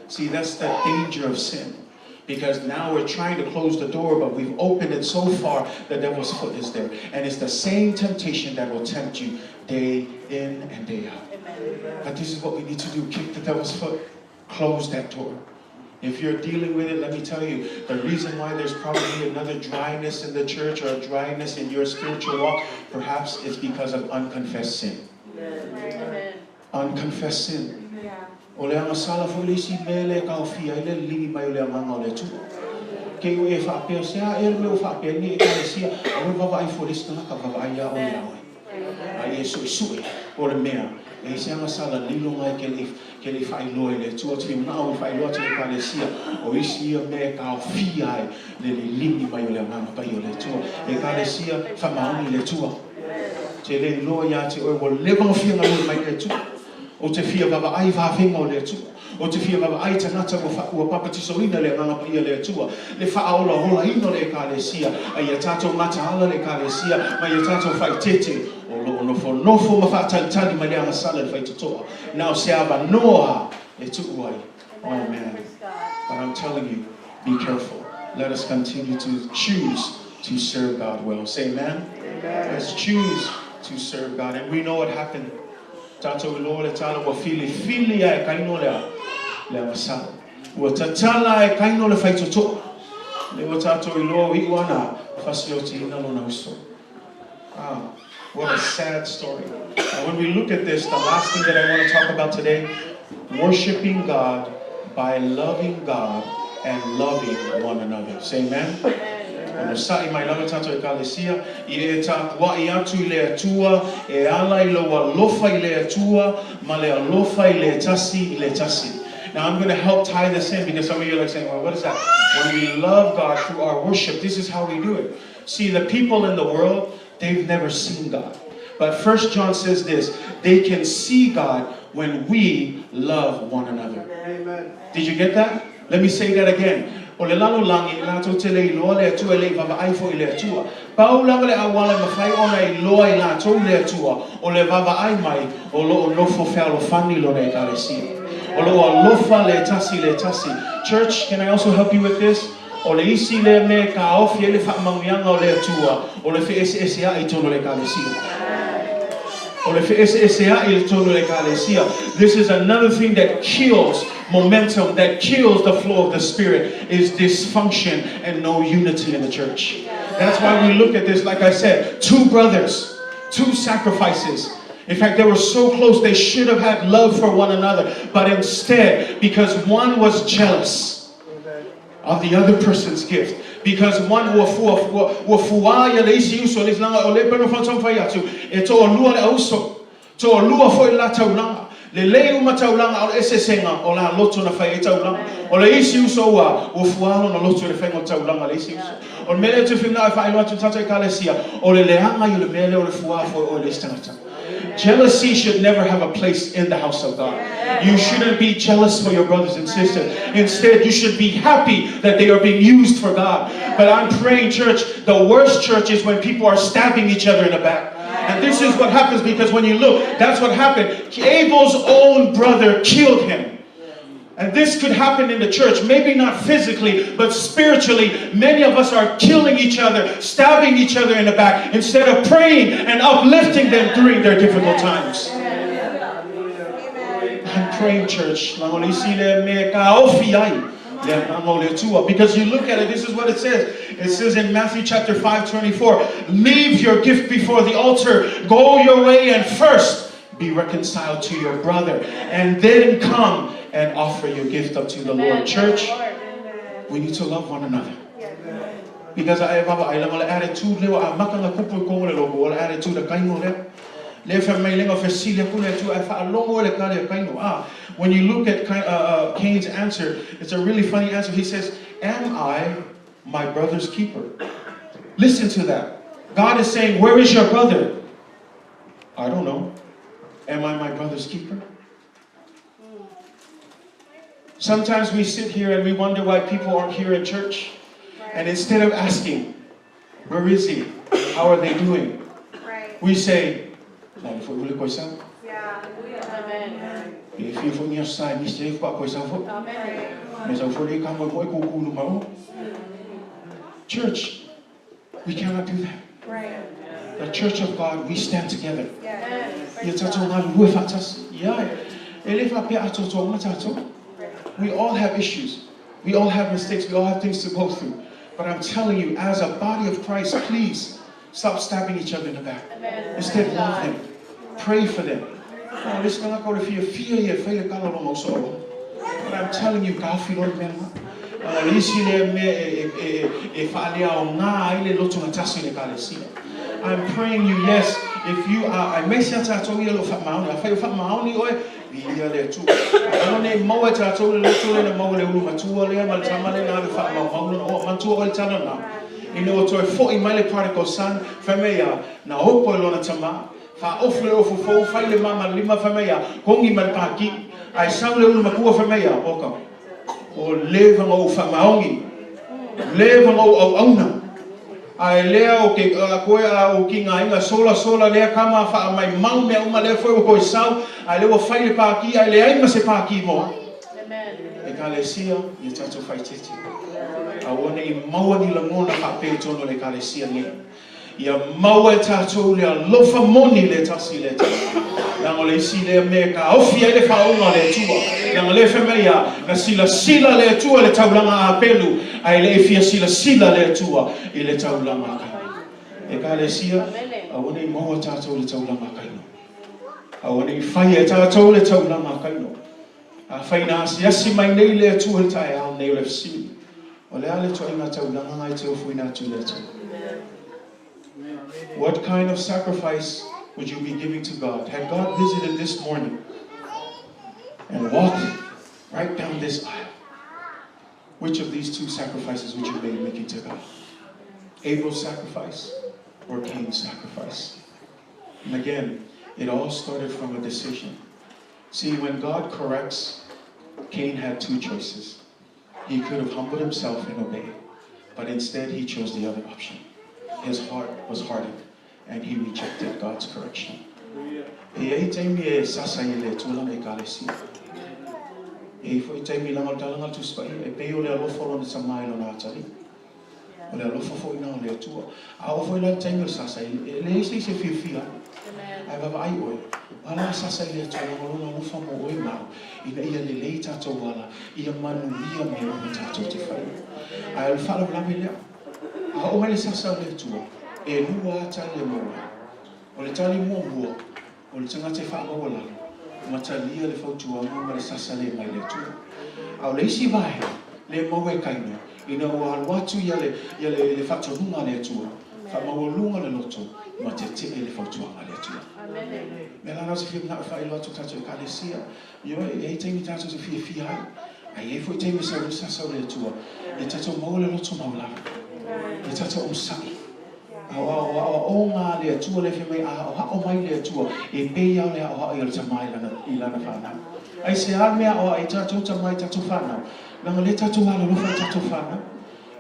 See, that's the danger of sin. Because now we're trying to close the door, but we've opened it so far, the devil's foot is there. And it's the same temptation that will tempt you day in and day out. But this is what we need to do. Kick the devil's foot. Close that door. If you're dealing with it, let me tell you, the reason why there's probably another dryness in the church or a dryness in your spiritual walk, perhaps it's because of unconfessed sin. Amen. Unconfessed sin. O le agasala foi le isi mea lea e taofia ai le liligi mai o le Agaga o le Atua. Kei oe e faapea, se a ea le mea ua faapea ai nei Ekalesia, aua le vaavaai fua i le isi tagata, vaavaai ia oe ia oe. A ia e suesue o le mea, e i ai se agasala lilo ngai ke le ke le i faailoa i le Atua, te manao e faailoa atu i le Ekalesia, o isi ia mea e taofia ai le liligi mai o le Agaga Paia o le Atua. Ekalesia, faamaoni i le Atua. Te le iloa ia te oe ua leva ona fia galue mai le Atua. Ou te fia vaavaai vavega o le Atua. Ou te fia vaavaai tagata ua fa, ua papatisoina le Agaga Paia o le Atua, le faaolaolaina o le Ekalesia, a ia tatou mataala le Ekalesia, ma ia tatou faaeteete, o lo o nofonofo ma faatalitali mai le agasala i le faitotoa, na o se avanoa e tuu ai. Oh man. But I'm telling you, be careful. Let us continue to choose to serve God well. Say amen. Amen. Let's choose to serve God. And we know what happened. Tatou iloa le tala ua filifili a e Kaino le le agasala. Ua tatala e Kaino le faitotoa. Le ua tatou iloa o iu ana fasiotiina lona uso. Ah, what a sad story. And when we look at this, the last thing that I want to talk about today, worshiping God by loving God and loving one another. Say amen. Onosaʻi mai lava tatou Ekalesia, i e tapuaʻi atu i le Atua, e ala i lou alofa i le Atua, ma le alofa i le tasi i le tasi. Now I'm going to help tie this in because some of you are like saying, well, what is that? When we love God through our worship, this is how we do it. See, the people in the world, they've never seen God. But First John says this, they can see God when we love one another. Amen. Did you get that? Let me say that again. O le lalolagi, latou te le iloa le Atua e le i vaavaai foi i le Atua. Pau lava le auala e mafai ona iloa e latou le Atua, o le vaavaai mai o lo o nofo fealofani lona Ekalesia. O lo o alofa le tasi i le tasi. Church, can I also help you with this? O le isi lea mea e taofi ai le faamanuiaga o le Atua, o le feeseeseaʻi i totonu o le Ekalesia. O le feeseeseaʻi i totonu o le Ekalesia. This is another thing that kills momentum, that kills the flow of the Spirit, is dysfunction and no unity in the church. That's why we look at this, like I said, two brothers, two sacrifices. In fact, they were so close, they should have had love for one another. But instead, because one was jealous of the other person's gift, because one ua fua, ua, ua fuā ia le isi uso, le isi laga, o le pena whanau atu, e toalua le auso, toalua foi la taulaga. Lelei uma taulaga, o le eseesega o la loto na fai ai taulaga. O le isi uso ua, ua fuā lona loto i le faiga o taulaga le isi uso. O le mea lea ou te fiu e faailoa atu i tatou Ekalesia, o le leaga ia o le mea lea o le fuā foi oe i le isi tagata. Jealousy should never have a place in the house of God. You shouldn't be jealous for your brothers and sisters. Instead, you should be happy that they are being used for God. But I'm praying, church, the worst church is when people are stabbing each other in the back. And this is what happens, because when you look, that's what happened. Abel's own brother killed him. And this could happen in the church, maybe not physically, but spiritually. Many of us are killing each other, stabbing each other in the back, instead of praying and uplifting them during their difficult times. I'm praying, church. Because you look at it, this is what it says. It says in Matthew chapter 5, 24, leave your gift before the altar, go your way, and first be reconciled to your brother, and then come and offer your gift up to the Lord. Church, we need to love one another. Because I have a attitude leo a maka nga kupu i kongo le logo, o le attitude a Kaino lea. Le fa mai lenga fesili aku le Atua e faalogo le kale a Kaino. Ah, when you look at Cain's answer, it's a really funny answer. He says, am I my brother's keeper? Listen to that. God is saying, where is your brother? I don't know. Am I my brother's keeper? Sometimes we sit here and we wonder why people aren't here in church. And instead of asking, where is he? How are they doing? Right. We say, Yeah. Amen. Church, we cannot do that. Right. The church of God, we stand together. Yes. Ia tatou galulue faatasi. Ia, e le faapea atoatoa uma tatou. We all have issues. We all have mistakes. We all have things to go through. But I'm telling you, as a body of Christ, please stop stabbing each other in the back. Amen. Instead, love them. Pray for them. Oh, listen, But I'm telling you, ka afi loa le mea lena. O le isi lea mea e faaleaoga ai le loto gatasi i le Ekalesia. I'm praying you, yes, if you are, aemaise ia tatou ia o lo o faamaoni, afai o faamaoni oe, viia le Atua. Aua ne i maua e tatou le loto lea na maua e le ulu matua lea ma le tama lea na alu e faamaumau lona oa. Manatua oe le tala lena. Ina ua toe foi mai le prodigal son, fai mai ia, na opo e lona tama, faaofu le ofu fou, fai le mama lima, fai mai ia, kogi ma le paki, ae sau le ulu matua, fai mai ia, oka, o leva ona ou faamaoni, leva ona ou auauna, ae lea o ke koe a ou kigaina sola sola lea kama faamaimau mea uma lea foi ua koe sau, ae lea ua fai le paki, ae leai ma se paki mo au. Ekalesia, ia tatou faaeteete. Aua ne i maua ni lagona faapea i totonu o le Ekalesia nei. Ia maua e tatou le alofa moni le tasi i le tasi. Leaga o le isi lea mea e taofi ai le faauuga a le Atua. Leaga o lea e fai mai ia, na silasila le Atua i le taulaga a Apelu, ae le i fia silasila le Atua i le taulaga a Kaina. Ekalesia, aua ne i maua tatou i le taulaga a Kaino. Aua ne i faia e tatou le taulaga a Kaino. Afai na asiasi mai nei le Atua i le taeao nei o le fesili, O le a le ituaiga taulaga na e te ofoina atu i le Atua? What kind of sacrifice would you be giving to God had God visited this morning and walked right down this aisle? Which of these two sacrifices would you be making to God? Abel's sacrifice or Cain's sacrifice? And again, it all started from a decision. See, when God corrects, Cain had two choices. He could have humbled himself and obeyed, but instead he chose the other option. His heart was hardened, and he rejected God's correction. E i ai taimi e sasa ai e le Atua lana Ekalesia. E i ai foi taimi leaga o le tala a le Tusi Paia, e pei o le alofa o lona tama i lona atalii. O le alofa foi lena o le Atua. A oo foi la i le taimi o le sasa, e leai se isi e fiafia ai. Ae vaavaai oe, o a la sasa i le Atua leaga o lona alofa mo oe ma au, ina ia lelei tatou ala, ia manuia mea uma tatou te faia. Ae o le faalavelave lea, a oo mai le sasa o le Atua, e lua lava tali e maua ai. O le tali muamua, o le tagata e faamaualalo, ma talia le fautuaga ma le sasa le mai le Atua. A o le isi vaega le maua e Kaina, ina ua alu atu ia le, ia le, le faatonuga a le Atua, faamaualuga le loto ma tetee le fautuaga a le Atua. Mea la na o se fia manao e faailoa atu i tatou Ekalesia, ioe, e i ai taimi tatou te fiafia ai, ae i ai foi taimi e sau ai le sasa o le Atua, ia tatou maua le loto maualalo, ia tatou onosai. Aoaoga a le Atua lea fai mai a aoao mai le Atua e pei a o le aoao ia o le tama i lana i lana fanau. Aisea le mea aoao ai tatou tama i tatou fanau? Leaga lea tatou alolofa i tatou fanau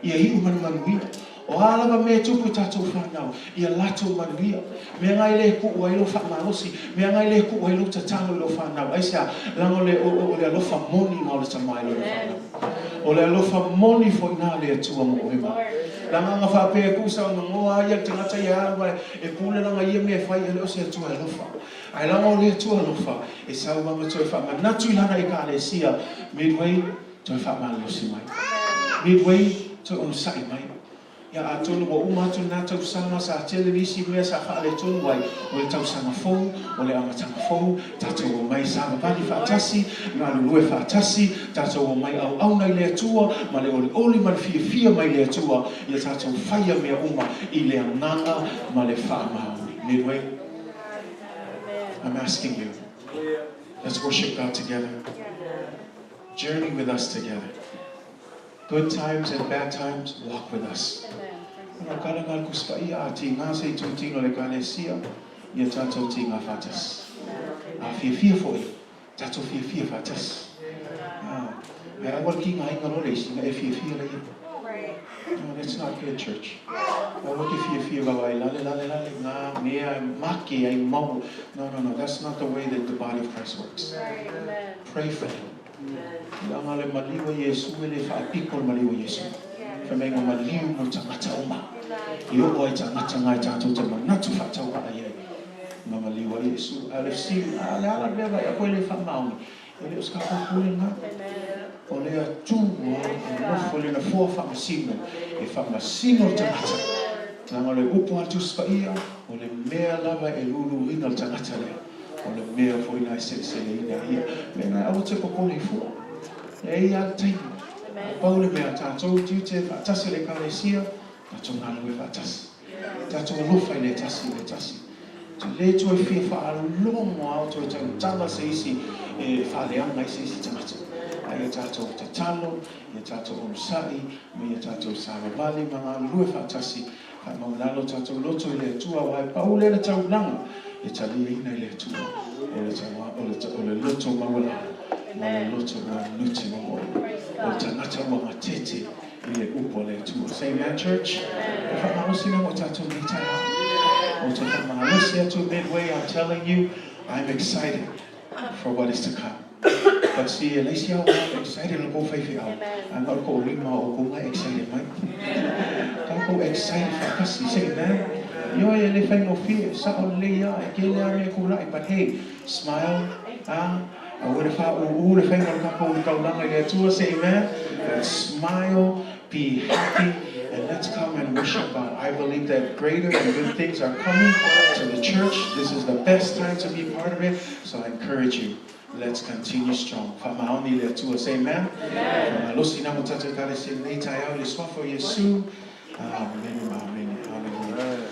ia iu ma le manuia. O a lava mea e tupu i tatou fanau ia latou manuia. Mea na e le kuu ai lou faamalosi, mea na e le kuu ai lou tatalo i lou fanau. Aisea? Leaga o le o le alofa moni na o le tama i lona fanau. O le alofa moni foi na a le Atua mo oe ma au. Leaga ana faapea e kusa ona goa ai ia le tagata ia alu ae e pule lana ia mea e fai e le o se Atua e alofa. Ae leaga o le Atua alofa e sau lava toe faamanatu i lana Ekalesia, Midway, toe faamalolosi mai. Midway, toe onosai mai. Ia atonu ua uma atu lena tausaga, sa tele nisi mea sa faaletonu ai, o le tausaga fou, o le amataga fou, tatou omai savavali faatasi, galulue faatasi, tatou omai auauna i le Atua, ma le olioli ma le fiafia mai le Atua, ia tatou faia mea uma i le agaga ma le faamaoni. Midway, I'm asking you, let's worship God together. Journey with us together. Good times and bad times, walk with us. Ana kala ngā le Tusi Paia a tīngā se i tūtino le Ekalesia ia tātou tīngā whātasi. A fiafia foi, tātou fiafia whātasi. Ah, ai aua le ki ngā inga lo le isi, nga e fiafia le ia. No, that's not good, church. Aua ke fiafia wawa ai lale, lale, lale, ngā mea e make ai mau. No, no, no, that's not the way that the body of Christ works. Pray for them. Leaga le maliu a Iesu e le faapiko le maliu a Iesu. Fai mai ua maliu mo tagata uma. I oo ai tagata ngai tatou te manatu faatauaa i ai ma maliu a Iesu. A o le fesili, a le a la le mea vaai aku e le faamaoni? E le o se tatou pule lena. O le Atua e nofo i le nofoa faamasino e faamasino le tagata. Leaga o le upu a le Tusi Paia, o le mea lava e luluina le tagata lea. O le mea foi na e seleseleina ai ia mea na, aua te popole i fua. E i ai le taimi. A pau le mea, tatou tiute faatasi o le Ekalesia, tatou galulue faatasi. Tatou alofa i le tasi i le tasi. Te le toe fia faalogo a o toe tautala se isi e faaleaga ai se isi tagata. A ia tatou tatalo, ia tatou onosai, ma ia tatou savavali ma galulue faatasi Faamaualalo tatou loto i le Atua, aua e pau lea le taulaga e taliaina i le Atua, o le taua, o le, o le loto maualalo ma le loto ua nuti momoe, o le tagata ua gatete i le upu a le Atua. Say amen, church. E faamalosi lea mo tatou nei taeao. Ou te faamalosi atu Midway, I'm telling you, I'm excited for what is to come. But see, e leai se aoga le excited o le kou faifeau, ae na o le toalima o outou na e excited mai. Tatou excited faatasi, say amen. Ioe, e le faigofie, e sao lelei lava, e tele lava mea e tulai, but hey, smile, a, aua le faaūū le faiga o le tatou taulaga i le Atua, say amen. Let's smile, be happy, and let's come and worship God. I believe that greater and good things are coming to the church. This is the best time to be part of it, so I encourage you. Let's continue strong. Faamaoni i le Atua. Say amen. Faamalosi namo tatou Ekalesia i lenei taeao i le Suafa o Iesu. Amene ma amene. Hallelujah.